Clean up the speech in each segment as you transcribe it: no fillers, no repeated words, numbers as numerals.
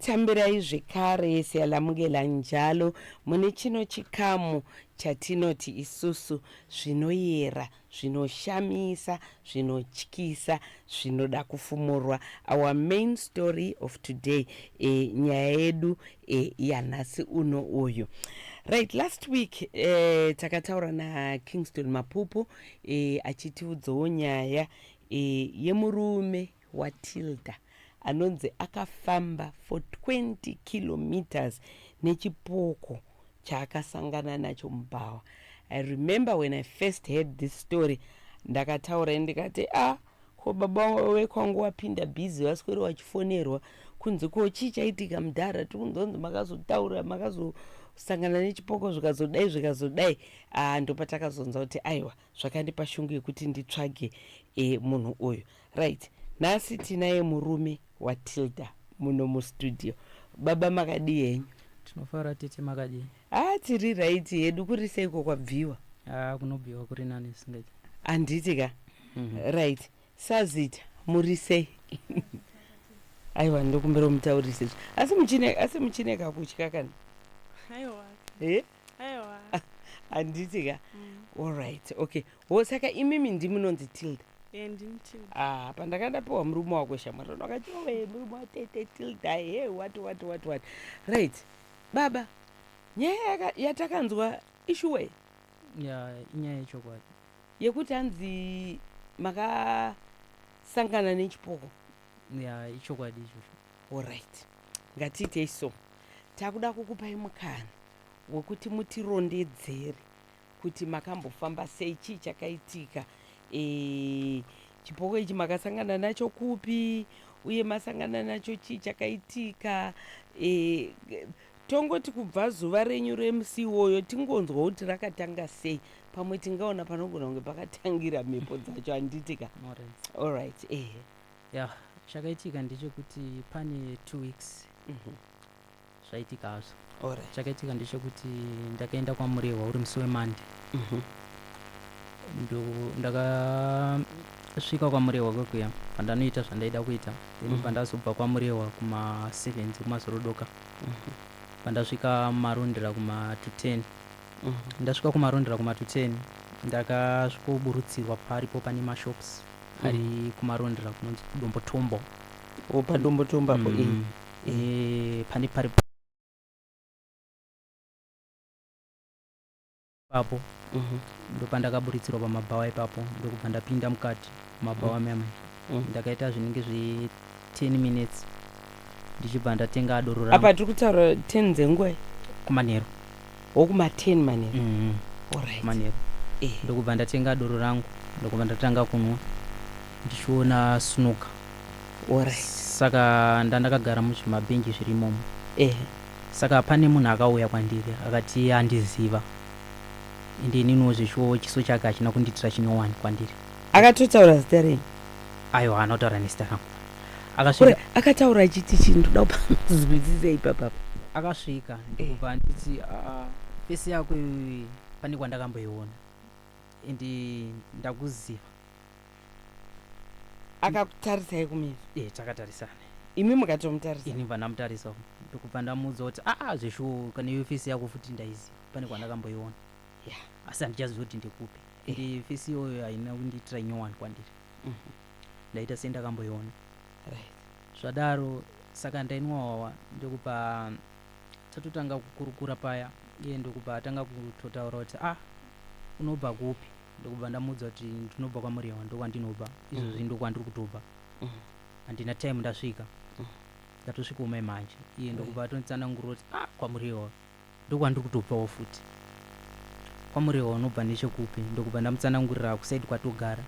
Tinokutambirai zvekare siyalamukela njalo mune chino chikamu chatinoti isusu zvinoyera, zvinoshamisa, zvinotyisa, zvinoda kufumurwa. Our main story of today, nyaya yedu yanhasi uno uyu. Right, last week takataura naKingston Mapupu achitiudzawo nyaya yemurume waTilda anonzi akafamba for 20 kilometers nechipoko chaakasangana nacho mubhawa. I remember when I first heard this story, ndakataura ndikati, "Ah, ko baba wekwangu wapinda busy, vaswere vachifonerwa kunzi ko chii chaitika mudhara, tiri kunzonzi makazotaura makazosangana nechipoko zvikazodai zvikazodai." Ah, ndopatakazonzwa kuti aiwa, zvakandipa shungu yekuti nditsvage munhu uyu. Right, nhasi tinaye murume waTilda muno mustudio. Baba, makadii henyu? Tinofara tete, makadii? Ah, tiri right hedu. Kuri seiko kwabviwa? Ah, kunobviwa kuri nani singaiti. Handiti ka? Right, sazita muri sei? Aiwa, ndokumbira mutaurise, asi muchine kakutya kana? Aiwa. E? Aiwa. Handiti ka? Allright, okay ho, saka imimi ndimunonzi Tilda? E, ndini Tilda. Ah, pandakandapiwa murume wako shamwari ndakati, "Owe, murume watete Tilda he, what what what what." Right, baba, nyaya yatakanzwa ishuwe? Ya, inyaya yechokwadi. Yekuti hanzi makasangana nechipoko? Ya, ichokwadi ichocho. Allright, ngatiitei so, takuda kukupai mukana wekuti mutirondedzere kuti makambofamba sei, chii chakaitika, chipoko ichi makasangana nacho kupi, uye masangana nacho chii chakaitika. Tongoti kubva zuva renyu remusi iwoyo, tingonzwa kuti rakatanga sei. Pamwe tingaona panogona kunge pakatangira mhepo dzacho, handiti ka? Alright. Allright, ehe. Ya, chakaitika ndechekuti pane 2 weeks zvaitika hazvo. Chakaitika ndechekuti ndakaenda kwaMurehwa uri musi weMonday. Ndakasvika kwaMurehwa kwekuya, pandanoita zvandaida kuita, then pandazobva kwaMurehwa kuma7 dzekumazorodokero, pandasvika Marondera kuma to 10, ndasvika kuMarondera kuma to 10, ndakasvikoburutsirwa paripo pane mashops ari kuMarondera kunonzi Dombotombo. O, paDombotombo apo? Pane pari papo, ndopandakaburitsirwa pamabhawa ipapo, ndokubva ndapinda mukati mumabhawa mamwe. Ndakaita zvinenge zve10 minutes, ndichibva ndatenga doro rangu. Apa tiri kutaura 10 dzenguva? Kumanheru. Wokuma10 manheru? Allright. Kumanheru. Ndokubva ndatenga doro rangu, ndokubva ndatanga kunwa ndichiona snooker. Saka ndandakagara muzvimabhenji zviri imomo. Saka pane munhu akauya kwandiri akati andiziva, ende ininiwo zveshuwo chiso chake hachina kundiitira chinyowani kwandiri. Akatotaura zita renyu? Aiwa, haana kutaura nezita rangu. Kure. Akasvika. Akataura achiti chii? Ndoda kupanzwisisa ipapapa. Akasvika ndokubva nditi, "Ah, face yako iyi pane kwandakamboiona, ende ndakuziva." Akakutarisai kumeso? E, takatarisana. Imi mukatomutarisa? Ini bva ndamutarisa, ndokubva ndamuudza kuti, aa, zveshuwo kana iyo face yako futi ndaiziva, pane kwandakamboiona, asi handichazivi kuti ndekupi, ende face iyoyo haina kundiitira nyowani kwandiri, ndaita sendakamboiona. Zvadaro, saka ndainwa hwahwa, ndokubva tatotanga kukurukura paya. Iye ndokubva atanga kutotaura kuti, "Ah, unobva kupi?" Ndokubva ndamuudza kuti ndinobva kwaMurehwa, ndokwandinobva izvozvi, ndokwandiri kutobva, handina time ndasvika, ndatosvika umai manje. Iye ndokubva atonditsanangurira kuti, "Ah, kwaMurehwa ndokwandiri kutobvawo futi." "KwaMurehwa unobva nechekupi?" Ndokubva ndamutsanangurira kuside kwatogara.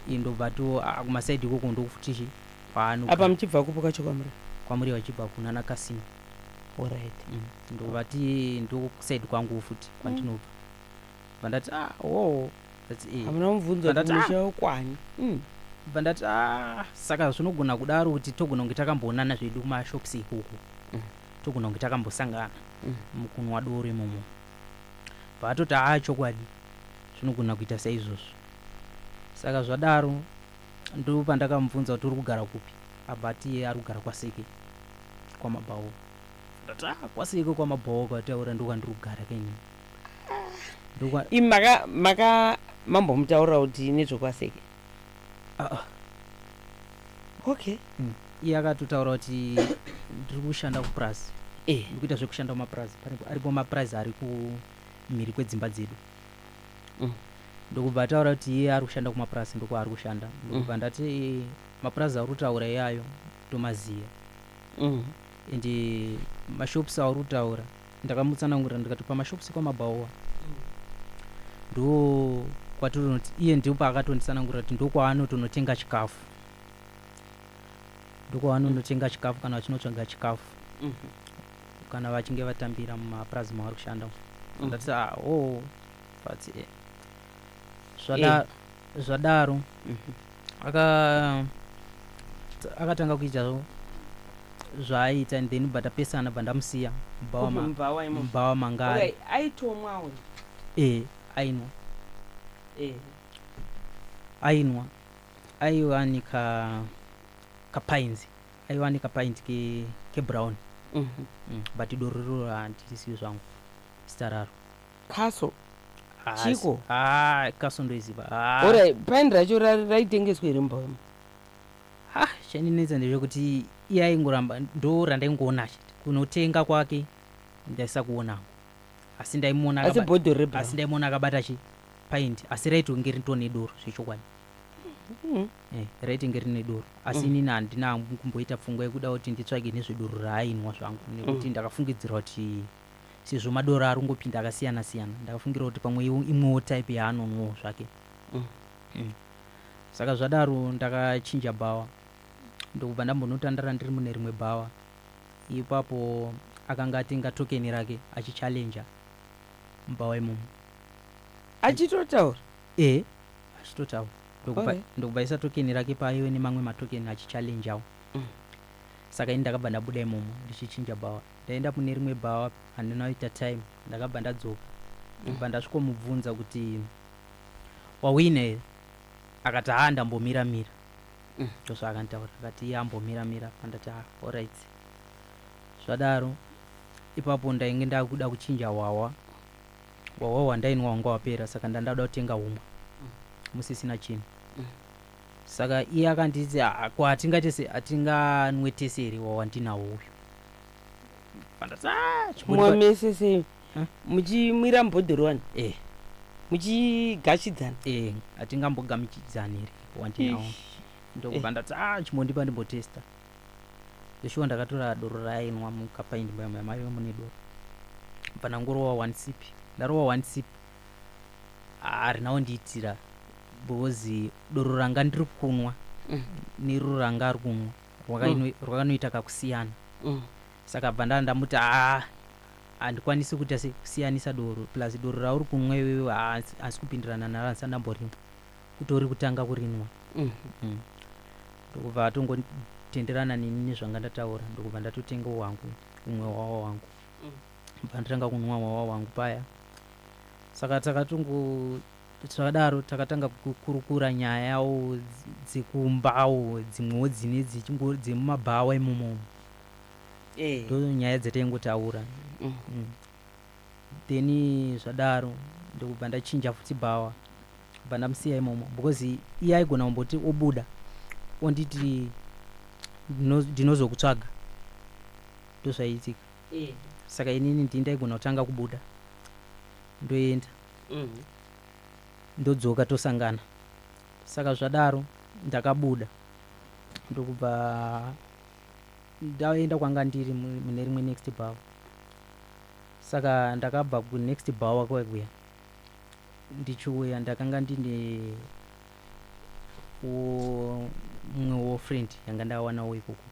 Iye ndobva ato, "Ah, kumaside ikoko ndokufutichi kwaanogara." Apa muchibva kupi kwacho kwaMurehwa? KwaMurehwa chibva kunana Kasino. Ndokubva ati, "Ndokuside kwangu futi kwandinobva." Bva ndati, "Ah, oh." Ndati, "Eh." Hamuna mubvunzo kuti Ndati, "Ah." musha wekwani? Bva ndati, "Ah, saka zvinogona kudaro kuti togona kunge takamboonana zvedu kumashops ikoko, togona kunge takambosangana mukunwa doro imomo." Bva atoti, "Haa, chokwadi zvinogona kuita saizvozvo." Saka zvadaro ndo pandakamubvunza kuti uri kugara kupi. Abva ati iye ari kugara kwaSeke, kwaMabhawo. Ndati, "Ah, kwaseko kwamabhawa kwataura ndokwandiri kugara kainini." Ndokwa Imi maka maka mambomutaurira kuti nezvekwaseke? Ah, ah. Okay. Iye akatotaura kuti ndiri kushanda kupurazi. Ndiri kuita zvekushanda kumapurazi. Aripo mapurazi ari kumhiri kwedzimba dzedu. Ndokubva ataura kuti iye ari kushanda kumapurazi, ndokwaari kushanda. Ndokubva ndati, "Mapurazi auri kutaura iyayo tomaziya." Ende mashops auri kutaura, ndakamutsanangurira ndikati pamashops kwamabhawa ndo kwatorinoti. Iye ndipo paakatonditsanangurira kuti ndokwaanotonotenga chikafu, ndokwaanonotenga chikafu kana vachinotsvaga chikafu kana vachinge vatambira mumapurazi mavari kushanda. Ndati, "Ah, oh." But zvadaro akatanga kuita zvaaita and then bva tapesana, bva ndamusiya mubhawa. Kupi, mubhawa imomo? Mubhawa mangari. Okay, aitomwawo? E, ainwa. Ainwa, aiwa neka kapainzi, aiwa nekapaindi kebrown. But doro riro handisiyo zvangu zita raro. Kaso. Chiko? Ah, kaso ndoiziva. Ah. Alright, paindi racho raitengeswa here mubhawa imo? Ha, chandinetsa ndezvekuti iye aingoramba, ndo randaingoona chete. Kunotenga kwake ndaisakuonango, asi ndaimuona Asi bhodhoro rebrown. Asi ndaimuona akabata chi paindi, asi raitonge ritone doro zvechokwadi. Raitinge rine doro, asi inini handina kumboita pfungwa yekuda kuti nditsvage nezvedoro raainwa zvangu, nekuti ndakafungidzira kuti sezvo madoro ari kungopinda akasiyana siyana, ndakafungira kuti pamwe imwewo type yaanonwawo zvake. Saka zvadaro ndakachinja bhawa, ndokubva ndambonotandara ndiri mune rimwe bhawa. Ipapo akanga atenga tokeni rake achichallenja mubhawa imomo. Achitotaura? E, achitotaura. Ndokubva isa tokeni rake paive nemamwe matokeni achichallenjawo. Saka ini ndakabva ndabuda imomo ndichichinja bhawa, ndaenda mune rimwe bhawa. Handina kuita time, ndakabva ndadzoka, ndobva ndasvikomubvunza kuti wawina here. Akati, "Haa, ndambomiramira." Ndozvaakanditaura, akati iye ambomiramira. Pandati, "Ah, alright." Zvadaro ipapo ndainge ndakuda kuchinja hwahwa. Hwahwa hwandainwa hwanga hwapera, saka ndandada kutenga humwe musisina chinhu. Saka iye akanditi, "Ah, ko hatingatese, hatinganwe tese here hwahwa ndinawo uyu?" Pandati, "Ah, Mwa mese sei? Huh? Muchimwira mubhodhoro wani? Eh. Muchigashidzana? Eh, hatingambogamichidzani here wandinawo? Ndokubva ndati, "A, chimbondipa ndimbotesta." Zveshuwa ndakatora doro raainwa mukapaindi maive mune doro, bva ndangorova one sip. Ndarova one sip, harina kundiitira, because doro ranga ndiri kunwa neroro ranga ari kunwa rwakanoita kakusiyana. Saka bva ndamuti, "Haa, handikwanisi kuita se kusiyanisa doro, plus doro rauri kunwa iwewe hasi kupindirana naro, handisati ndamborimwa, kutori kutanga kurinwa." Ndokubva atongotenderana neni nezvanga ndataura, ndokubva ndatotenga wangu umwe wawa wangu. Bva ndatanga kunwa wawa wangu paya. Saka takatongo zvakadaro takatanga kukurukura nyayawo dzekumbawo, dzimwewo dzine dzemumabhawa imomo. Ndo nyaya dzataingotaura. Then zvadaro ndokubva ndachinja futi bhawa, bva ndamusiya imomo, because iye aigona kumboti obuda onditi, "Ndinozokutsvaga." Ndozvaiitika. Saka inini ndii ndaigona kutanga kubuda, ndoenda, ndodzoka, tosangana. Saka zvadaro ndakabuda, ndokubva ndaenda kwanga ndiri mune rimwe next bhawa. Saka ndakabva kunext bhawa kwekuya ndichiuya, ndakanga ndine mumwe wo friend yanga ndawanawo ikoko.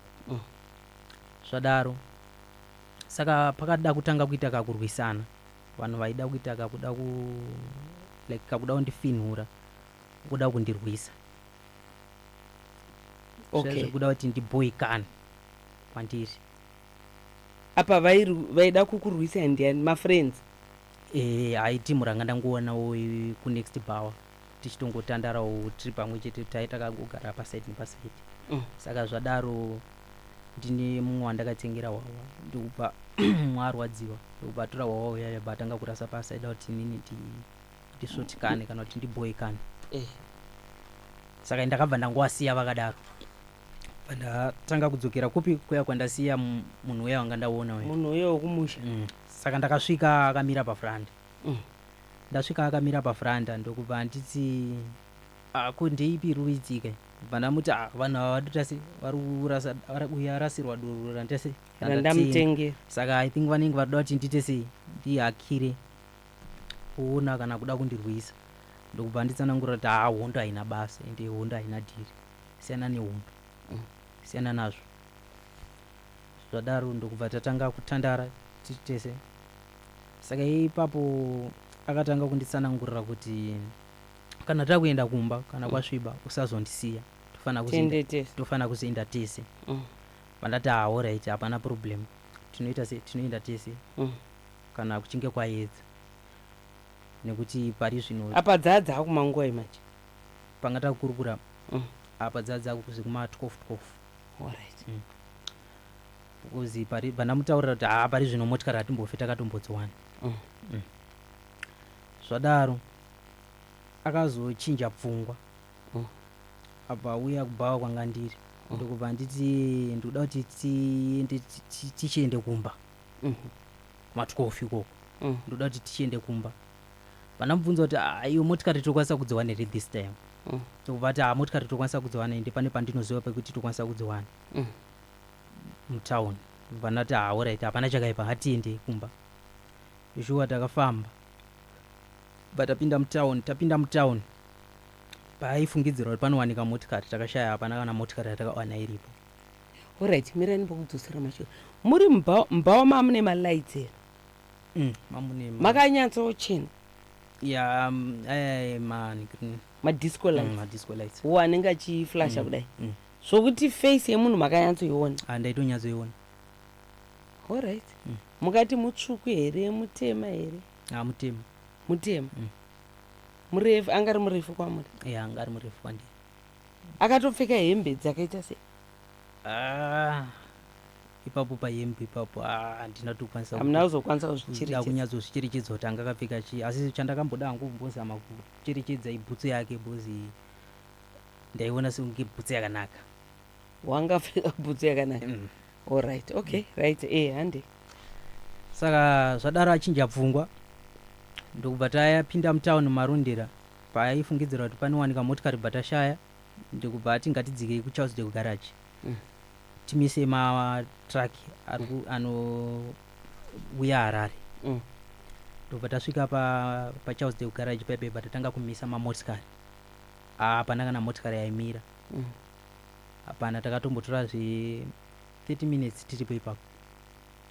Zvadaro saka pakada kutanga kuita kakurwisana, vanhu vaida kuita kakuda ku like kakuda kundifinhura, kuda kundirwisa. Zvekuda kuti ndibhoikane kwandiri. Apa vaida kukurwisa ndiani? Mafriends? Hai, timu ranga ndangoonawo kunext bhawa, tichitongotandarawo tiri pamwe chete, tai takangogara pasaidi nepasaidi. Saka zvadaro Ndine mumwe wandakatengera hwahwa, ndokubva mwarwadziwa, ndokubva atora hwahwa uyaya, bva atanga kurasa pasi, aida kuti inini ndisvotikane kana kuti ndibhoikane. Saka ndakabva ndangowasiya vakadaro, bva ndatanga kudzokera kupi kuya kwandasiya munhu uya wanga ndaona uya. Munhu uyo wekumusha. Saka ndakasvika akamira pafranda. Ndasvika akamira pafranda, ndokubva anditi, "Ko ndeipi iri kuitika?" Bva ndamuti, "Ah, vanhu ava vatota sei, vari kurasa, vari uya arasirwa doro randita sei, randatenga." Randamutengera. Saka I think vanenge varikuda kuti ndiite sei, ndihakire kuona kana kuda kundirwisa. Ndokubva nditsanangura kuti haa, hondo haina basa, ende hondo haina dhiri, siyana nehondo. Siyana nazvo. Zvadaro ndokubva tatanga kutandara tiri tese. Saka iye ipapo akatanga kunditsanangurira kuti kana takuenda kumba, kana kwasviba, usazondisiya, tofana kuzoenda. Tiende tese. Tofana kuzoenda tese. Vandati, "Ah, alright, hapana problem, tinoita se tinoenda tese kana kuchinge kwaedza, nekuti pari zvino." Apa dzaa dzakumanguva manje? Panga takurukura apa dzaa dzakuzekuma 12 12. Alright. Because pari vandamutaurira kuti haa, pari zvino motikari hatimbofe takatombodziwana. Zvadaro akazochinja pfungwa. Abva auya kubhawa kwanga ndiri, ndokubva nditi, "Ndikuda kuti tiende, tichiende kumba kuma12 ikoko. Ndoda kuti tichiende kumba." Vandamubvunza kuti, "Ah, iyo motikari tokwanisa kudziwana here this time?" Ndokubva ati, "Ah, motikari tokwanisa kudziwana, ende pane pandinoziva pekuti tokwanisa kudziwana mutauni." Bva ndati, "Ah, alright, hapana chakaipa, ngatiende kumba." Shuwa takafamba, bva tapinda mutauni. Tapinda mutauni, paaifungidzirwa kuti panowanika motikari, takashaya, hapana kana motikari yatakawana iripo. Alright, mirani pokudzosera mashure. Muri mubhawa mamune malights here? Mamune Makanyatsochena? Ya, aya man Madisco lights? Madisco lights. Wo anenge achiflasha kudai, zvokuti face yemunhu makanyatsoiona? Ah, ndaitonyatsoiona. Alright. Mukati mutsvuku here, mutema here? Ah, mutema. Mutema. Mm. Murefu? Angari murefu kwamuri? Ya, anga ari murefu kwandiri. Akatopfeka hembe dzakaita sei? Ah, ipapo pahembe ipapo, ah, handina kutokwanisa Hamuna kuzokwanisa kuda kuzvicherechedza? Kunyatsozvicherechedza kuti anga akapfeka chii, asi chandakamboda hangu kumbozama kucherechedza ibhutsu yake, because ndaiona sekunge bhutsu yakanaka. Wangapfeka bhutsu yakanaka. Alright, okay, right, hande. Saka zvadaro achinja pfungwa, ndokubva tayapinda mutauni Marondera, paaifungidzira kuti panowanika motikari, bva tashaya. Ndokubva ati, "Ngatidzikei kuCharles Dale garage, timise matraki anouya Harare." Ndobva tasvika paCharles Dale garage paipe, bva tatanga kumisa mamotikari. Hapana kana motikari yaimira. Hapana. Takatombotora zve 30 minutes tiripo ipapo,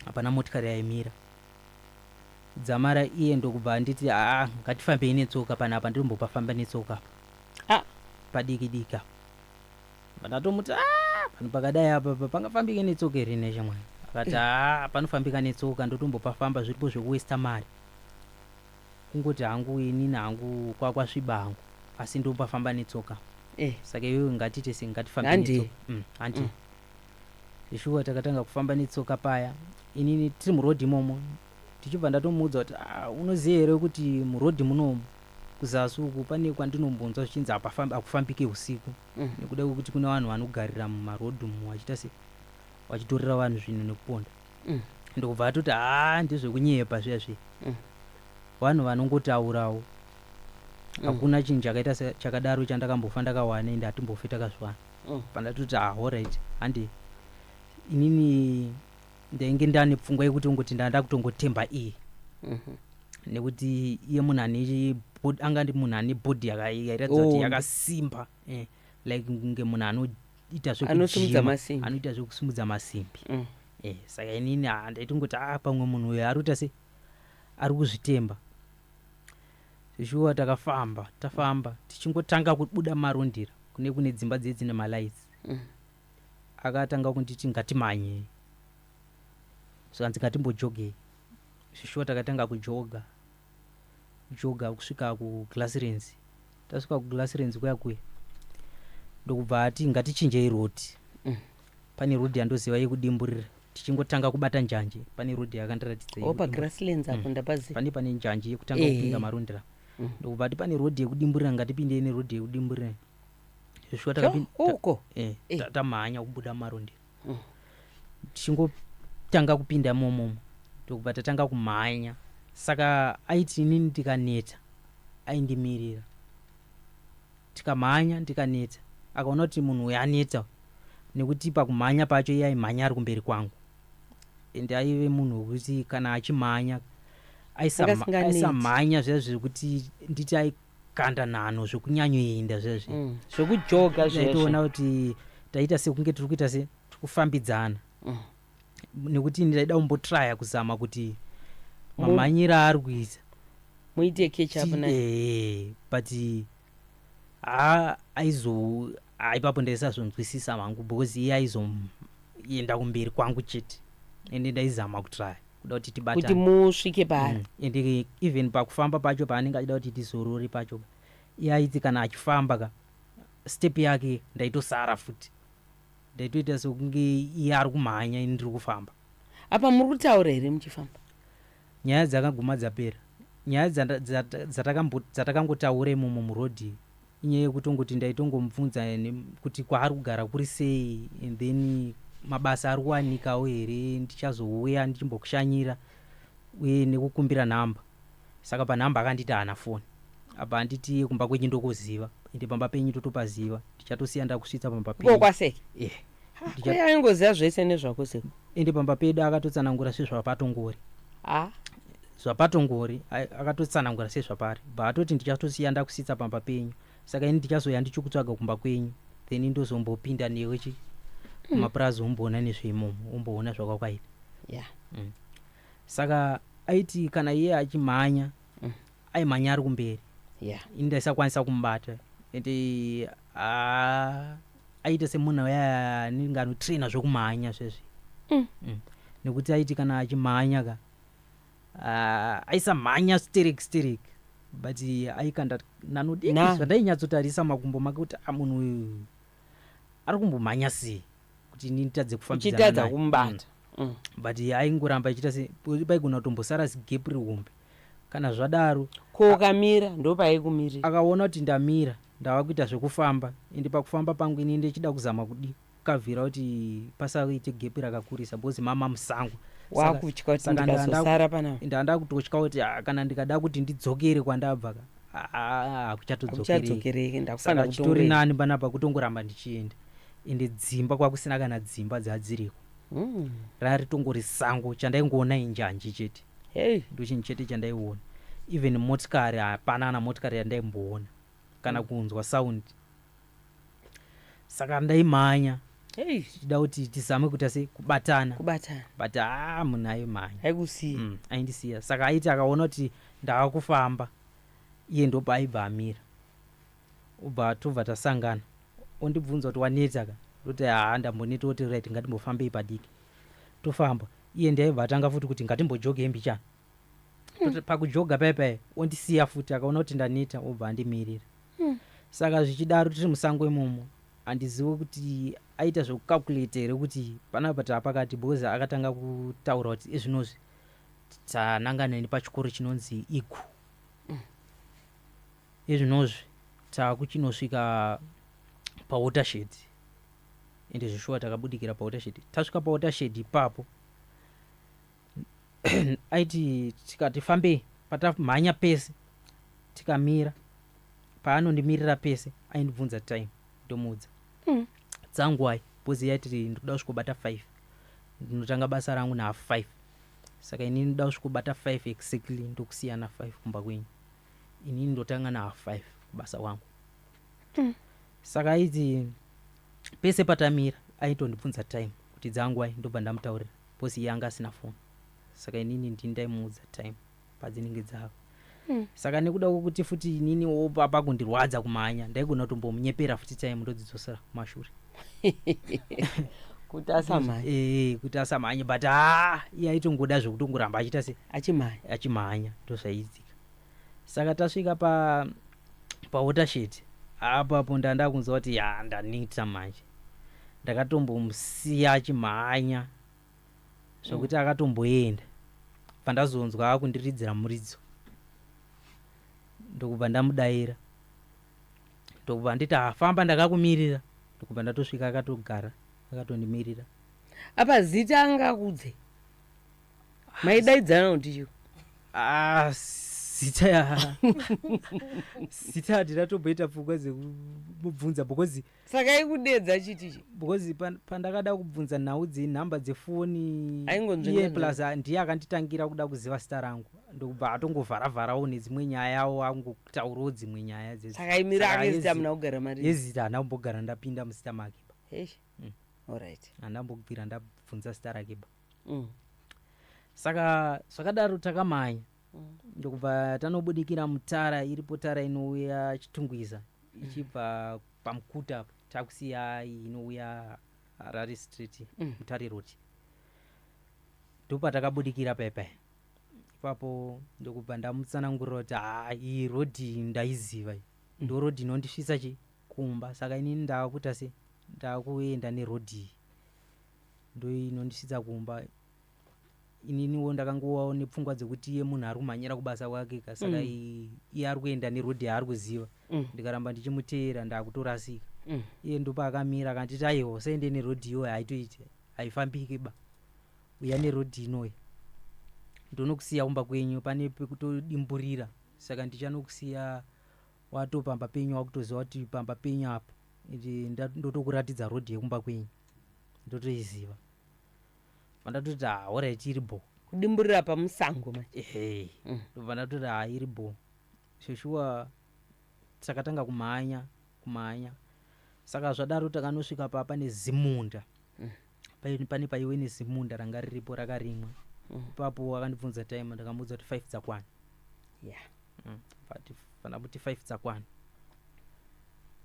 hapana motikari yaimira. Dzamara iye ndokubva anditi, "Aa, ngatifambei netsoka panapa, ndirimbopafamba netsoka apa padiki diki apa." Ndatomuti, "A, panhu pakadai apa pangafambike netsoka here neshamwari?" Akati, "Aa, panofambika netsoka, ndotombopafamba, zviripo zvekuwesta mari, kungoti hangu inini hangu kwakwasviba hangu, asi ndombafamba netsoka." Saka iwewe ngatite se ngatifambe Handi. netsoka. Handi. Shuwa takatanga kufamba netsoka paya, inini tiri murodhi imomo, tichibva ndatomuudza kuti, "Ah, unoziva here kuti murodhi munomu kuzasi uku pane kwandinombonzwa zvichinzi hakufambike usiku, nekuda kwekuti kune vanhu vanogarira mumarodhi umu, vachiita se vachitorera vanhu zvinhu nekuponda." Ndokubva atoti, "Haa, ndezvekunyepa zviya zviya, vanhu vanongotaurawo, hakuna chinhu chakaita chakadaro chandakambofa ndakawana, ende hatimbofi takazviwana." Pandatoti, "Ah, alright, handi." Inini ndainge ndane pfungwa yekuti ungoti ndanda kutongotemba iye, nekuti iye munhu ane anga ndi munhu ane bhodhi yairatidza kuti yakasimba, like kunge munhu anoita Anosimudza zvekujima, masimbi. Anoita zvekusimudza masimbi. Saka inini, ah, ndaitingoti, ah, pamwe munhu uyu ari kuita se ari kuzvitemba. Shuwa takafamba, tafamba, tichingotanga kubuda Marondera kune dzimba dziye dzine malights, akatanga kunditi, "Ngatimhanye." Zvikanzi, "Ngatimbojogei." Shuwa takatanga kujoga joga kusvika kuGlasslands. Tasvika kuGlasslands kuya kuya, ndokubva ati, "Ngatichinjei roti." Pane rodhi yandoziva yekudimburira, tichingotanga kubata njanji, pane rodhi yakandiratidza O yekudimburira. Pagrasslands apo ndapaziva. Pane njanji yekutanga kupinda Marondera. Ndokubva ati pane rodhi yekudimburira, ngatipindei nerodhi yekudimburira. Zvishuwa Uko. Tamhanya kubuda Marondera. Tichingotanga kupinda momomo, ndokubva tatanga kumhanya. Saka aiti inini ndikaneta aindimirira. Tikamhanya, ndikaneta, akaona kuti munhu uyu aneta, nekuti pakumhanya pacho iye aimhanya ari kumberi kwangu, ende aive munhu wekuti kana achimhanya Angasinganeti. aisamhanya zviya zvekuti nditi aikanda nhano zvekunyanyoenda zviya. Zvekujoga zvezvo. Ndaitoona kuti taita sekunge tiri kuita se tiri kufambidzana, nekuti ndaida kumbotraya kuzama kuti mamhanyiro aari kuita Muite catch up naye. But ha, aizo ha, ipapo ndaisazonzwisisa hangu, because iye aizoenda kumberi kwangu chete, ende ndaizama kutraya kuda kuti kuti tibatane musvike paari. Ende even pakufamba pacho, paanenge achida kuti tizorore pacho, iye aiti kana achifamba ka, step yake ndaitosara futi, ndaitoita sekunge iye ari kumhanya, ini ndiri kufamba. Apa muri kutaura here muchifamba? Nyaya dzakaguma dzapera. Nyaya dzatakangotaura imomo murodhi inyaya yekutongoti ndaitongomubvunza kuti kwaari kugara kuri sei, and then mabasa ari kuwanikawo here, ndichazouya ndichimbokushanyira, uye nekukumbira nhamba. Saka panhamba akanditi haana foni. Apa handiti kumba kwenyu ndokuziva, ende pamba penyu totopaziva, ndichatosiya ndakusvitsa pamba Iko penyu. kwaseke? Ndicha- Aingoziva zvese nezvako seko. Ende pamba pedu akatotsanangura sezvapatongori. Ha. Zvapatongori akatotsanangura sezvapari, bva atoti ndichatosiya ndakusitsa pamba penyu, saka ini ndichazoya ndichikutsvaga kumba kwenyu, then ndozombopinda newe chi kumapurazi, umboona nezveimomo, umboona zvakakwaita. Saka aiti kana iye achimhanya, aimhanya ari kumberi, ini ndaisakwanisa kumubata. Ende aita semunhu uya anenge anotraina zvokumhanya zvezvi. Nekuti aiti kana achimhanya ka, aisamhanya sterek sterek, but aikanda nano diki. Zvandainyatsotarisa makumbo make kuti a munhu uyu ari kumbomhanya sei kuti ini nditadze kufambidzana Uchitadza naye. kumubata. But aingoramba achiita se paigona kutombosara zigepu rihombe. Kana zvadaro, Ko ukamira, ndopaikumirira? Akaona kuti ndamira, ndava kuita zvekufamba, ende pakufamba pangu ini ndichida kuzama kudi kukavhira kuti pasaite gepi rakakurisa, because mama musango. Wakutya kuti Saka ndikazosara panapa. Ndanda kutotya kuti ah, kana ndikada kuti ndidzokere kwandabva ka, ah, hakuchatodzokereki. Hakuchadzokereki. Saka Ndakufanira chitori kutongoenda. nani panapa kutongoramba ndichienda. Ende dzimba kwakusina kana dzimba dzadziriko. Raritongori sango, chandaingoona injanji chete. Ndochinhu chete chandaiona. Even motikari hapana, ana motikari yandaimboona kana kunzwa sound. Saka ndaimhanya tichida kuti tizame kuita se kubatana. Kubatana. But haa, munhu aimhanya. Aikusiya. Aindisiya. Saka aiti akaona kuti ndava kufamba, iye ndobva amira, ubva tobva tasangana, ondibvunza kuti waneta ka, ndoti haa, ndamboneta. Oti right, ngatimbofambei padiki. Tofamba, iye ndiaibva atanga futi kuti ngatimbojogei mbichana. Pakujoga paya paya ondisiya futi, akaona kuti ndaneta, obva andimirira. Saka zvichidaro tiri musango imomo, handizivi kuti aita zvekucalculate here kuti panapa taapakati, because akatanga kutaura kuti izvinozvi tanangana nepachikoro chinonzi Igu, izvinozvi taakuchinosvika pawatershed. Ende zvishuwa takabudikira pawatershed. Tasvika pawatershed ipapo, aiti tikati fambei, patamhanya pese tikamira, paanondimirira pese aindibvunza time, ndomuudza dzanguwai, because yaiti ndinoda kusvikobata 5, ndinotanga basa rangu nahalf 5, saka inini ndoda kusvikobata 5 exactly, ndokusiyana 5 kumba kwenyu, inini ndotanga nahalf 5 kubasa kwangu. Saka aiti pese patamira aitondibvunza time kuti dzanguwai, ndobva ndamutaurira, because iye anga asina foni, saka inini ndini ndaimuudza time padzinenge dzava. Saka nekuda kwokuti futi inini wopa kundirwadza kumhanya, ndaigona kutombomunyepera futi time, ndodzidzosera kumashure. Kuti asamhanya. Kuti asamhanye. But haa, iye aitongoda zvekutongoramba achiita se Achimhanya. Achimhanya. Ndozvaiitika. Saka tasvika pa pawatershed apo, apo ndanda kunzwa kuti ya, ndaneta manje. Ndakatombomusiya achimhanya zvokuti akatomboenda, pandazonzwa akundiridzira muridzo, ndokubva ndamudayira, ndokubva nditi, "Hafamba, ndakakumirira." Ndokubva ndatosvika, akatogara akatondimirira. Apa zita angakudze, maidaidzana kuti chii? Ah, zita handinatomboita pfungwa dzekumubvunza because Saka ikudedza chitichi? Because pandakada kubvunza nhau dzenhamba dzefoni, Aingonzvenga iye plus ndiye akanditangira kuda kuziva zita rangu, ndokubva atongovharavharawo nedzimwe nyayawo, angotaurawo dzimwe nyaya Saka imira Saka ake zita muna kugara mari? Yezita handina kumbogara ndapinda muzita make ba. Eish. Alright. Handina kumbobvira ndabvunza zita rake ba. Saka zvakadaro takamhanya, ndokubva tanobudikira mutara iripo, tara inouya Chitungwiza ichibva paMukuta apo, takusiya iyi inouya Harare Street. Mutare Road ndopatakabudikira paipai ipapo, ndokubva ndamutsanangurira kuti, "Ha, iyi rodhi ndaiziva iyi, ndo rodhi inondisvitsa chi kumba. Saka inini ndaakuita se ndaakuenda nerodhi iyi, ndo inondisvitsa kumba." Ininiwo ndakangovawo nepfungwa dzekuti iye munhu ari kumhanyira kubasa kwake ka, saka iye ari kuenda nerodhi yaari kuziva. Ndikaramba ndichimuteera ndaakutorasika. Iye ndopaakamira akanditi, "Aiwa, usaende nerodhi iyoyo, haitoiti, haifambiki ba. Uya nerodhi inoyi, ndonokusiya kumba kwenyu, pane pekutodimburira, saka ndichanokusiya watopamba penyu, wakutoziva kuti pamba penyu apo. Ende ndotokuratidza rodhi yekumba kwenyu, ndotoiziva." Pandatoti, "Ha, alright, iri bo." Kudimburira pamusango manje. Ehe. Ndobva ndatoti, "Ha, iri bo." Shoshuwa takatanga kumhanya kumhanya. Saka zvadaro takanosvika pa pane zimunda. Pane paiwe nezimunda ranga riripo rakarimwa. Ipapo akandibvunza time, ndakamuudza kuti 5 dzakwana. Fana kuti 5 dzakwana,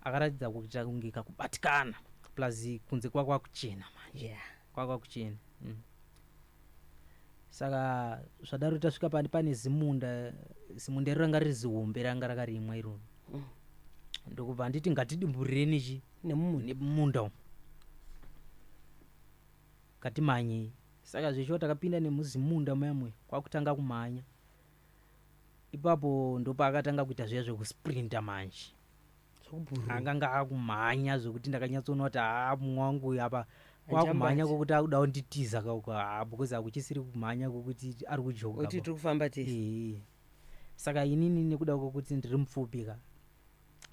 akaratidza kuita kunge kakubatikana, plus kunze kwakwakuchena manje. Kwakwakuchena. Saka zvadaro tasvika pane zimunda, zimunda iro ranga riri zihombe, ranga rakarimwa iroro. Ndokubva nditi, "Ngatidimburireni chi Nemumunda. Nemumunda umu, ngatimhanyei." Saka zveshuwa takapinda nemuzimunda muya muya, kwakutanga kumhanya. Ipapo ndopaakatanga kuita zviya zvekusprinta manje. Zvokubhururuka. Akanga akumhanya zvokuti ndakanyatsoona kuti, haa, mumwe wangu uyu apa kwakumhanya Hanjambati. kwokuti akuda kunditiza kauko, haa, because hakuchisiri kumhanya kwokuti ari kujoga Kuti ba. tiri kufamba tese. Ee. Saka inini nekuda kwokuti ndiri mupfupi ka,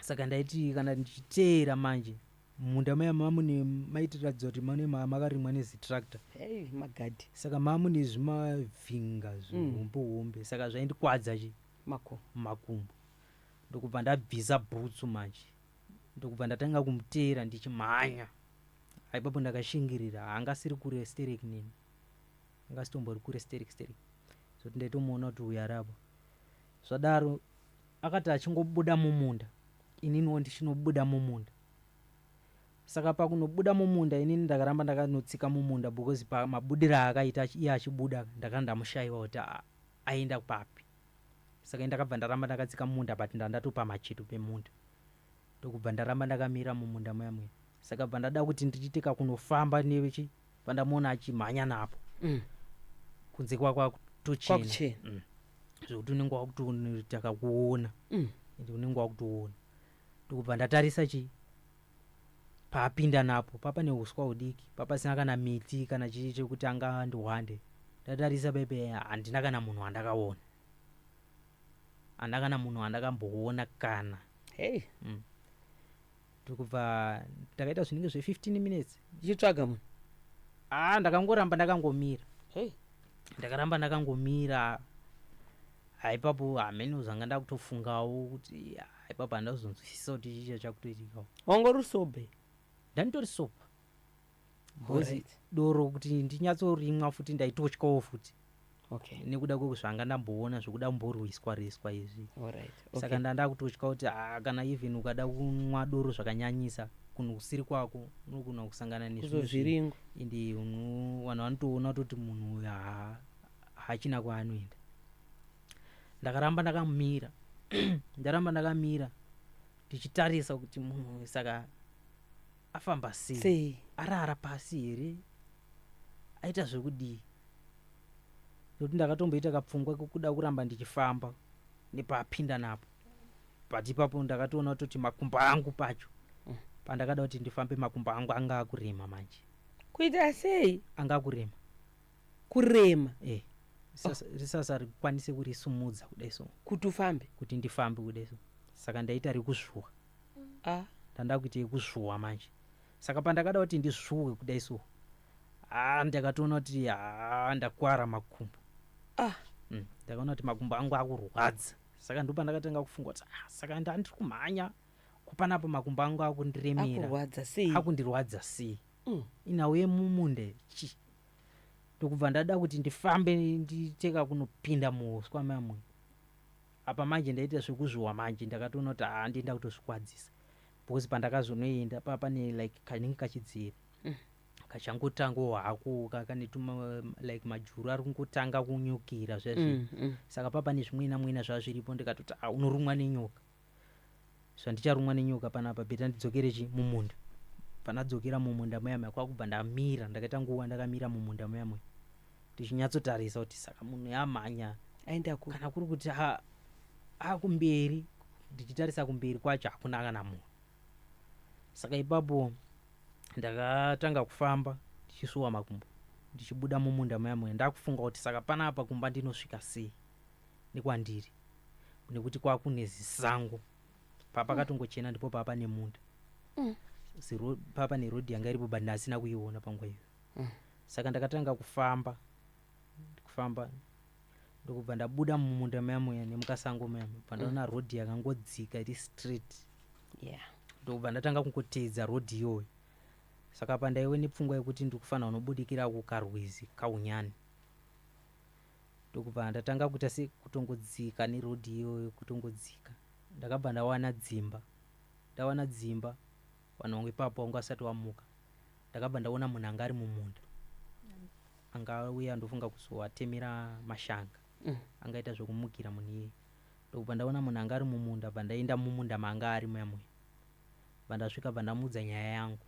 saka ndaiti kana ndichiteera manje, munda maya mamune maitiratidza kuti mane makarimwa nezitractor. Hei, magadhi. Saka mamune zvimavhinga zvihombe hombe, saka zvaindikwadza chi Mako. Makumbo. Ndokubva ndabvisa bhutsu manje, ndokubva ndatanga kumuteera ndichimhanya. Aipapo ndakashingirira, haangasiri kure sterek neni, angasitombori kure sterek sterek, zvokuti ndaitomuona kuti uyu ari apo. Zvadaro akati achingobuda mumunda, ininiwo ndichinobuda mumunda. Saka pakunobuda mumunda, inini ndakaramba ndakanotsika mumunda, because pamabudiro aakaita iye achibuda, ndakanga ndamushayiwa kuti aenda papi. Saka indakabva ndaramba ndakatsika mumunda, but ndandatopa macheto pemunda, ndokubva ndaramba ndakamira mumunda muya muya. Saka bva ndada kuti ndiite kakunofamba nechi pandamuona achimhanya napo. Kunze kwakwakutochena. Kwakuchena. Zvekuti unenge wakutoita kakuona. Ende unenge wakutoona. Ndokubva ndatarisa chi paapinda napo, papa neuswa hudiki, papasina kana miti kana chii chekuti anga ndihwande. Ndatarisa pepe, handina kana munhu wandakaona, handina kana munhu wandakamboona kana. Hei. Ndokubva ndakaita zvinenge zve15 minutes Ichitsvaga munhu. Ah, ndakangoramba ndakangomira. Hei. Ndakaramba ndakangomira. Haipapo hameno zvanga ndakutofungawo kuti, ah, ipapo handazonzwisisa kuti chii chakutoitikawo. Wangori sober? Ndanditori sober because Alright. doro kuti ndinyatsorimwa futi ndaitotyawo futi nekuda kwekuzvanga ndamboona zvekuda kumborwiswa riswa izvi. Alright. Saka ndandakutotya kuti, ah, kana even ukada kunwa doro zvakanyanyisa kunhu kusiri kwako, unogona kusangana nezvimwe zvinhu. Kuzozviringwa. Ende vanhu vanotoona kutoti munhu uyu haachina kwaanoenda. Ndakaramba ndakamira, ndaramba ndakamira ndichitarisa kuti munhu uyu saka Afamba sei? Sei? Arara pasi here? Aita zvekudii? Nokuti ndakatomboita kapfungwa kekuda kuramba ndichifamba nepaapinda napo, but ipapo ndakatoona kutoti makumbo angu pacho, pandakada kuti ndifambe, makumbo angu anga akurema manje. Kuita sei? Anga akurema. Kurema? E, risasa rikwanise kurisumudza kudai so. Kuti ufambe? Kuti ndifambe kudai so. Saka ndaita rekuzvuwa. Ah. Ndanda kuita yekuzvuwa manje. Saka pandakada kuti ndizvuwe kudai so, ha, ndakatoona kuti, ha, ndakwara makumbo. Ah. Ndakaona kuti makumbo angu akurwadza. Saka ndo pandakatanga kufunga kuti, ah, saka ndandiri kumhanya kupanapo, makumbo angu akundiremera. Akurwadza sei? Akundirwadza sei? Inhau yemumunda chi. Ndokubva ndada kuti ndifambe, nditeka kunopinda muuswa mamwe. Apa manje ndaita zvekuzvuwa manje. Ndakatoona kuti, haa, ndienda kutozvikwadzisa, because pandakazonoenda pa pane like kanenge kachidzira, kachangotangawo hako, kane tuma like majuru ari kungotanga kunyukira zvezvi. Saka pa pane zvimwena mwena zvazviripo. Ndikatoti, a, unorumwa nenyoka. Zvandicharumwa nenyoka panapa, better ndidzokere chi mumunda. Pandadzokera mumunda muya muya, kwakubva ndamira. Ndakaita nguva ndakamira mumunda muya muya, ndichinyatsotarisa kuti saka munhu yamhanya Aenda ku kana kuri kuti akumberi, ndichitarisa kumberi kwacho, hakuna kana munhu. Saka ipapo ndakatanga kufamba ndichisuwa makumbo, ndichibuda mumunda muya muya. Ndakufunga kuti saka panapa kumba ndinosvika sei nekwandiri, nekuti kwakune zisango. Papakatongochena ndipo papa nemunda. Papa nerodhi yanga iripo, but ndasina kuiona panguva iyoyo. Saka ndakatanga kufamba, kufamba, ndokubva ndabuda mumunda muya muya nemukasango muya muya. Bva ndaona rodhi yakangodzika iri straight. Ndokubva ndatanga kungoteedza rodhi iyoyo. Saka pandaive nepfungwa yekuti ndiri kufanira kunobudikira kukarwizi kaunyani. Ndokubva ndatanga kuita sekutongodzika nerodhi iyoyo, kutongodzika. Ndakabva ndawana dzimba. Ndawana dzimba, vanhu vangu ipapo vanga vasati vamuka. Ndakabva ndaona munhu anga ari mumunda, anga auya, ndofunga kuzovatemera mashanga. Angaita zvekumukira munhu iyeye. Ndokubva ndaona munhu anga ari mumunda. Bva ndaenda mumunda maanga ari muya muya. Bva ndasvika, bva ndamuudza nyaya yangu.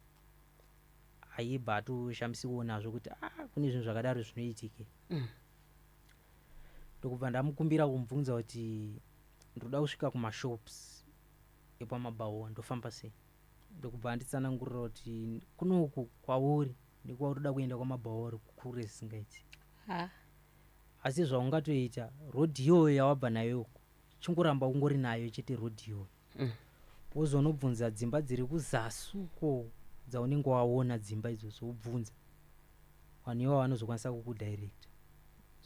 Aibva atoshamisiwo nazvo kuti, ah, kune zvinhu zvakadaro zvinoitike. Ndokubva ndamukumbira kumubvunza kuti ndoda kusvika kumashops epamabhawa, ndofamba sei? Ndokubva anditsanangurira kuti kunoku kwauri nekwauri kuenda kwamabhawa uri kure zvisingaiti. Ha. Asi zvaungatoita, rodhi iyoyo yawabva nayo uku, chingoramba ungori nayo chete rodhi iyoyo. Wozonobvunza dzimba dziri kuzasi uko dzaunenge waona dzimba idzodzo, wobvunza vanhu ivavo, vanozokwanisa kukudirecta.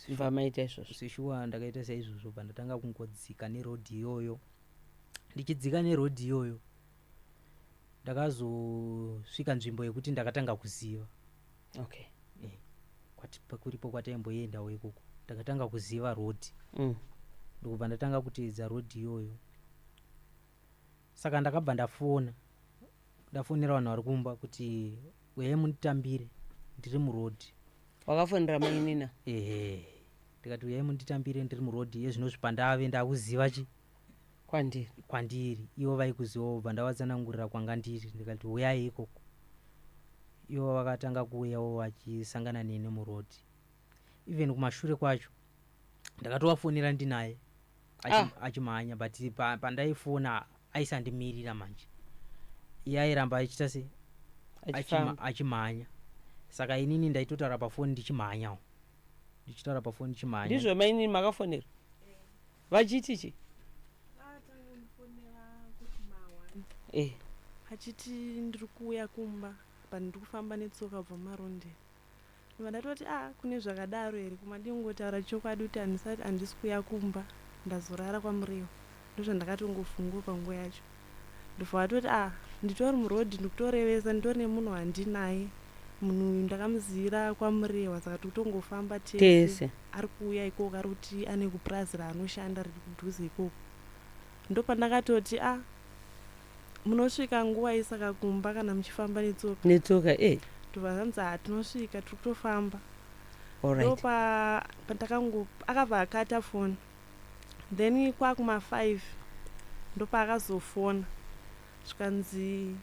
Bva maita izvozvo? Seshuwa, ndakaita saizvozvo. Bva ndatanga kungodzika nerodhi iyoyo. Ndichidzika nerodhi iyoyo, ndakazosvika nzvimbo yekuti ndakatanga kuziva. Kuripo kwataimboendawo ikoko. Ndakatanga kuziva rodhi. Ndokubva ndatanga kuteedza rodhi iyoyo. Saka ndakabva ndafona, ndafonera vanhu vari kumba kuti uyai munditambire, ndiri murodhi. Wakafonera mainina? Ehe, ndikati uyai munditambire, ndiri murodhi yezvinozvi, pandave ndakuziva chi Kwandiri. Kwandiri. Ivo vaikuzivawo. Bva ndavatsanangurira kwanga ndiri, ndikati uyai ikoko. Ivo vakatanga kuuyawo vachisangana neni murodhi. Even kumashure kwacho ndakatovafonera ndinaye achimhanya, but pandaifona aisandimirira manje. Iye airamba achiita se Achifamba. Achimhanya. Saka inini ndaitotaura pafoni ndichimhanyawo, ndichitaura pafoni ndichimhanya. Ndizvo mainini makafonera vachiti chi? Atangondifonera kuti ma1 achiti ndiri kuuya kumba, but ndiri kufamba netsoka kubva Marondera. Ndibva ndatoti, a, kune zvakadaro here? Kuma ndingotaura chokwadi kuti handisati, handisi kuuya kumba, ndazorara kwaMurewa. Ndozvandakatongofungawo panguva yacho. Ndobva vatoti, a, nditori murodhi, ndikutorevesa, nditori nemunhu wandinaye. Munhu uyu ndakamuzivira kwaMurewa, saka tikutongofamba tese. Tese. Ari kuuya ikoko, ari kuti ane kupurazi raanoshanda riri kudhuze ikoko. Ndopandakatoti, a, munosvika nguva iyi saka kumba kana muchifamba netsoka? Netsoka e. Ndobva zvanzi, ha, tinosvika, tiri kutofamba. Ndopa pandakango akabva akata foni. Then kwakuma5 ndopaakazofona, zvikanzi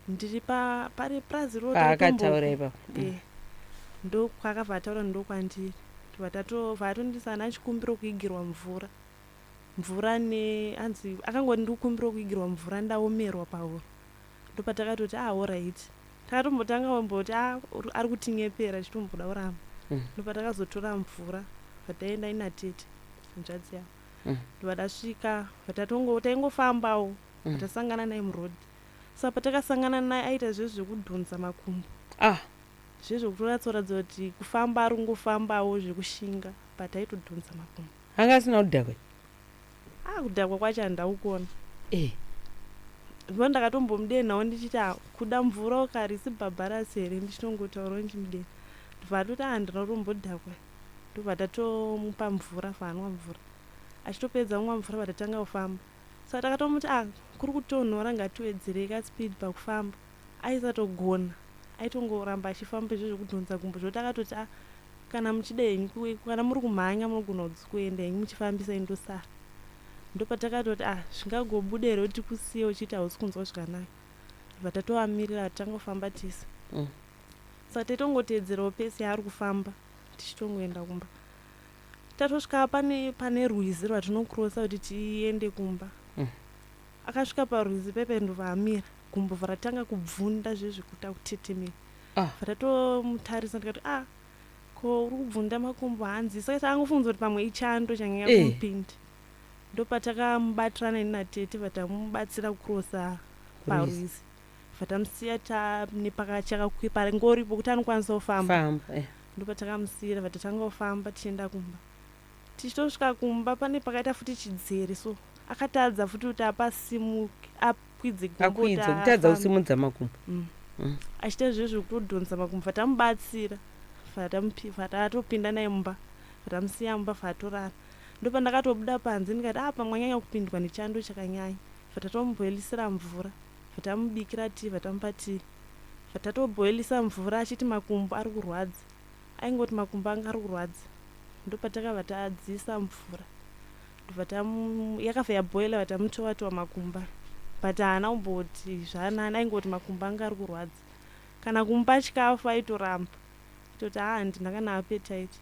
Ndiri pari purazi Paakataura ipapo. Eh, ndokwakabva ataura, ndokwandiri. Vatondisana achikumbira kuigirwa mvura, mvura ne hanzi akangoti, "Ndikukumbira kuigirwa mvura, ndaomerwa pahuro." Ndopatakatoti, "Ah, alright." Takatombotanga kumboti, "A, ari kutinyepera," chitomboda kuramba. Ndopatakazotora mvura, vataenda inatete, hanzvadzi yavo. Ndobva tasvika, taingofambawo. Tasangana naye muroad. Saka patakasangana naye, aita zvezvo zvekudhonza makumbo, zvezvekutoratsoratidza kuti kufamba ari kungofambawo zvekushinga, but aitodhonza makumbo. Anga asina kudhakwa? A, kudhakwa kwacho handaukuona. Ndo ndakatombomudenhawo ndichiti, "Ah, kuda mvura ukarisi bhabharasi here?" Ndichitongotaurawo ndichimudena. Ndobva atoti, "A, handina kutombodhakwa." Ndobva tatomupa mvura, faanwa mvura. Achitopedza kumwa mvura, vatatanga kufamba. Saka takatomuti, "A, kuri kutonhora, ngatiwedzerei kaspeed pakufamba." Aisatogona, aitongoramba achifamba izvo zvekudhonza gumbo, zvokuti akatoti, "A, kana muchida henyu kana muri kumhanya, munogona kuenda henyu muchifambisa, indosara." Ndopatakatoti, "A, zvingagobuda here kuti kusiye uchiiti hausi kunzwa zvakanaka?" Bva tatovamirira, tangofamba tese. Saka taitongotedzerawo pese yaari kufamba, tichitongoenda kumba. Tatosvika pane rwizi rwatinokrosa kuti tiende kumba. Akasvika parwizi pepe, ndobva amira, gumbo bva ratanga kubvunda zvezvekuita kutetemera. Bva tatomutarisa, ndikati, "A, ko uri kubvunda makumbo?" Hanzi, saka takangofunza kuti pamwe ichando chanyanya kumupinda. Ndopatakamubatirana ini natete, vatamubatsira kukurosa parwizi, vatamusiya nepakachakakwipangoripo kuti anokwanisa kufamba. Famba. Ndopatakamusiyira, vatatanga kufamba tichienda kumba. Tichitosvika kumba, pane pakaita futi chidzere, so akatadza futi kuti apasimuke, akwidze gumbo kuti Akwidze, kutadza afambe. kusimudza makumbo. Achiita zvezvo zvekutodhonza makumbo. Vatamubatsira, vatatopinda naye mumba, vatamusiya mumba, vatorara. Ndopandakatobuda panze, ndikati, "A, pamwe anyanya kupindwa nechando chakanyanya." Vatatomubhoilisira mvura, vatamubikira tii, vatamupa tii. Vatatobhoilisa mvura, achiti makumbo ari kurwadza, aingoti makumbo anga ari kurwadza. Ndopatakabva tadzisa mvura, ndobva yakabva yabhoila, vatamutova tova makumbo, but haana kumboti zvanani, aingoti makumbo anga ari kurwadza. Kana kumupa chikafu aitoramba, toti, "Haa, handina kana appetite."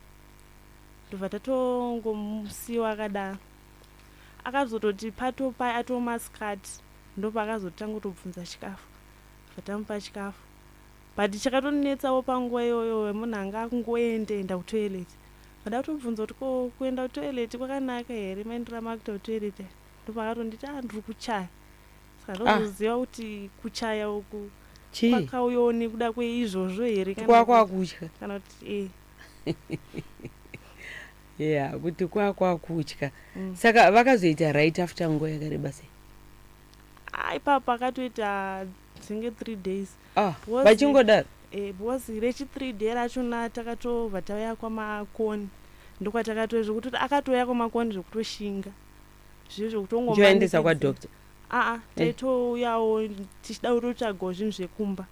Ndobva tatongomusiwa akadaro. Akazototi patopa atomasikati, ndopaakazotanga kutobvunza chikafu, bva tamupa chikafu. But chakatonetsawo panguva iyoyo, munhu anga akungoendaenda kutoilet. Vada kutobvunza kuti, "Ko kuenda kutoilet kwakanaka here? Maindira makuita kutoilet?" Ndopaakatonditi, "A, ndiri kuchaya." Saka ndozoziva kuti kuchaya uku Chii? kwakauyawo nekuda kweizvozvo here, kana Kwakwakutya. Kana kuti e. Ya, kuti kwakwakutya. Saka vakazoita right after nguva yakareba sei? Ah, ipapo akatoita dzinge 3 days. Vachingodaro? Because rechi 3 day rachona takatobva tauya kwaMakoni. Ndokwatakato zvekuti akatouya kwaMakoni zvekutoshinga zviye. Ndichoendesa kwadoctor? Aa, taitouyawo tichida kutotsvagawo zvinhu zvekumba.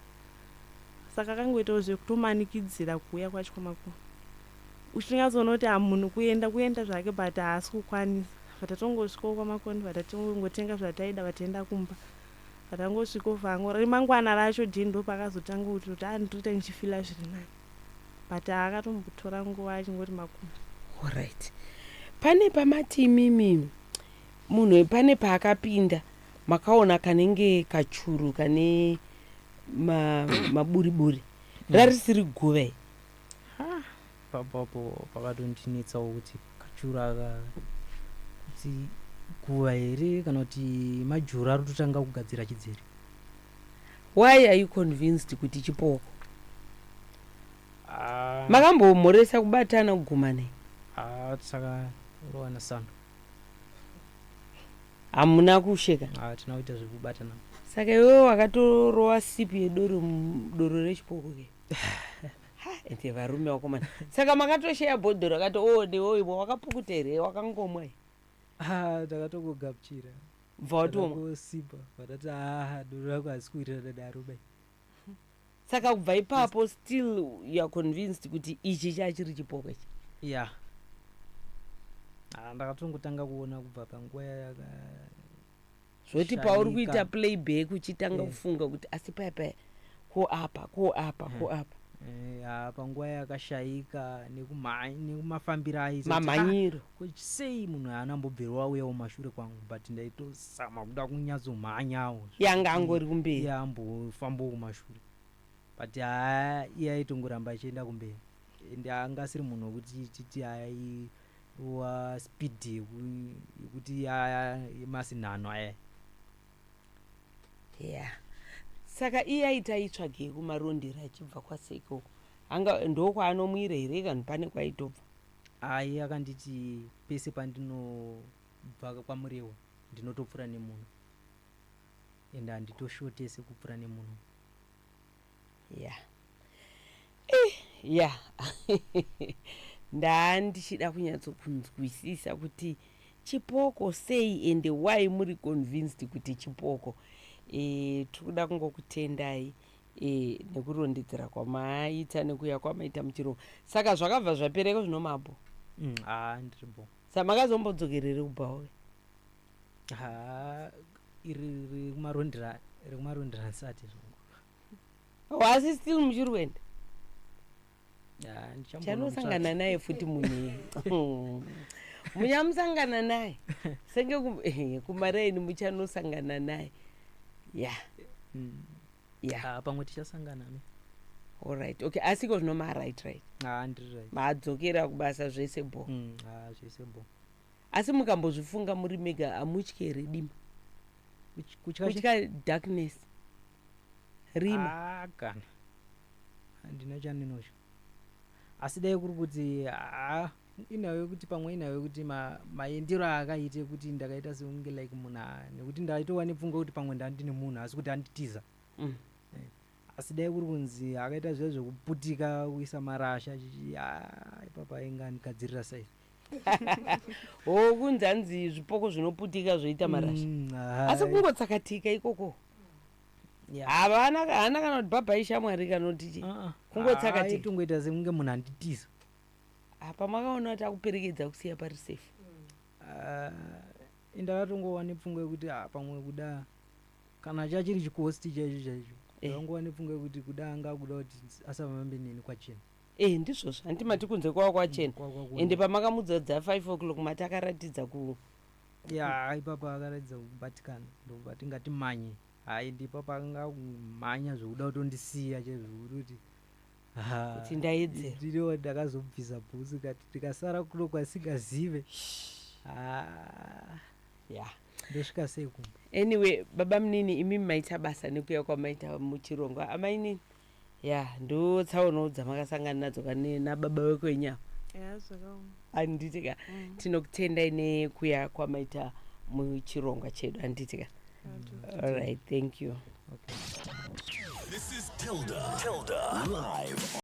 Saka akangoitawo zvekutomanikidzira kuuya kwacho kwaMakoni, uchinyatsoona kuti hamunhu kuenda kuenda zvake, but haasi kukwanisa. Vatatongosvikawo kwaMakoni, vatatongotenga zvataida, vataenda kumba. Vatangosvikawo vango remangwana racho dhii, ndopakazotanga kuti a, ndikuita ndichifeela zviri nani, but akatombotora nguva achingoti makumbo. Alright, pane pamati imimi munhu pane paakapinda, makaona kanenge kachuru kane maburiburi, rarisiri guva here? Papapo pakatondinetsawo kuti kachuru aka kuti guva here, kana kuti majuru ari kutotanga kugadzira chidzere. Why are you convinced kuti chipoko? Ah, Makambomhoresa, kubatana, kuguma nei? Ah, saka rowana sando. Hamuna kusheka? Ah, tina kuita zvekubatana. Saka iwewe wakatorowa sipi yedoro, doro rechipoko ke. Ha, ende varume vakomana, saka makatosheya bhodhoro akati o newe wakapukuta here, wakangomwa here? Ah, takatogogamuchira. Bva watomwa? Takangosipa, vatati, "Ah, doro rako hasi kuwirirana naro bai." Saka kubva ipapo still you are convinced kuti ichi chachiri chipoko ichi? Ya. Ah, ndakatongotanga kuona kubva panguva yaka. Zvoti pauri kuita playback uchitanga kufunga kuti asi paya paya ko apa, ko apa, ko apa. Eh, panguva yakashayika nekumafambiro aiita. Mamhanyiro. Ko sei munhu haana mbobviro wauyawo mashure kwangu? But ndaitosama kuda kunyatsomhanyawo. Yanga angori kumberi. Iye ambofambawo kumashure, but haa, iye aitongoramba achienda kumberi, ende anga asiri munhu wekuti titi aiwa speed yekuti masinhano aya. Ya, saka iye aiti aitsvagei kuMarondera achibva kwaSeke uko? Anga ndokwaanomwira here kana pane kwaitobva? Ai, akanditi pese pandinobva kwaMurewa ndinotopfuura nemuno, ende handitoshotese kupfuura nemuno. Ya, ya, ndandichida kunyatsokunzwisisa kuti chipoko sei, ende why muri convinced kuti chipoko. Tiri kuda kungokutendai nekurondedzera kwamaita nekuuya kwamaita muchirongwa. Saka zvakabva zvapereka zvino mabo? Haa, ndiribo. Sa makazombodzokerere kubhawa? Haa, iri rekuMarondera, rekuMarondera ndisati zvangu. Asi still muchiri kuenda? Ya, ndichambonomutsvaga. Chanosangana naye futi munhu, munyamusangana naye senge kumaraini, muchanosangana naye, ya. Ya. Ah, pamwe tichasangana me. Alright, okay, asiko zvino maright, right? Haa, ndiri right. Madzokera kubasa, zvese bo? Haa, zvese bo. Asi mukambozvifunga muri mega, hamutyi here dima? Kutya? Kutya darkness, rima. Ah, kana handina chandinotya, asi dai kuri kuti haa, inhau yekuti pamwe inhau yekuti maendero aakaite kuti ndakaita sekunge like munhu nekuti ndaitova nepfungwa kuti pamwe ndandine munhu, asi kuti anditiza. Asi dai kuri kunzi akaita zviya zvekuputika, kuisa marasha chichi, ipapa ainge andigadzirira saizi. O, kunzi hanzi zvipoko zvinoputika zvoita marasha. Asi kungotsakatika ikoko, havana haana kana kuti bhabhai shamwari kana kuti chi. Ah, ah. Kungotsakatika. Aitongoita sekunge munhu anditiza. Apa makaona kuti akuperekedza kusiya pari safe? Ah, ndakatongova nepfungwa yekuti pamwe kuda kana chachiri chikosti chaicho chaicho. Ndakangova nepfungwa yekuti kuda anga kuda kuti asafambe neni kwachena. E, ndizvozvo, handiti mati kunze kwava kwachena? Kwa Ende pamakamudza 5 o'clock, mati akaratidza ku Ya, ipapa akaratidza kubatikana, ndobva tingatimanye. Hai, ndipapa anga kumhanya zvekuda kutondisiya chaizvo, kuti Kuti ndaedzera. Ndiriwo ndakazobvisa bhutsu, kati tikasara kuno kwasingazive, Ya. ndosvika sei kumba? Anyway, baba munini, imimi maita basa nekuuya kwamaita muchirongwa. Amainini, ya, ndo tsaonawo dzamakasangana nadzo kane nababa vekwenyu ava? Ya, zvakaoma. Handiti ka? Tinokutendai nekuya kwamaita muchirongwa chedu, handiti ka? Alright, thank you. Okay. This is Tilda. Tilda. Live.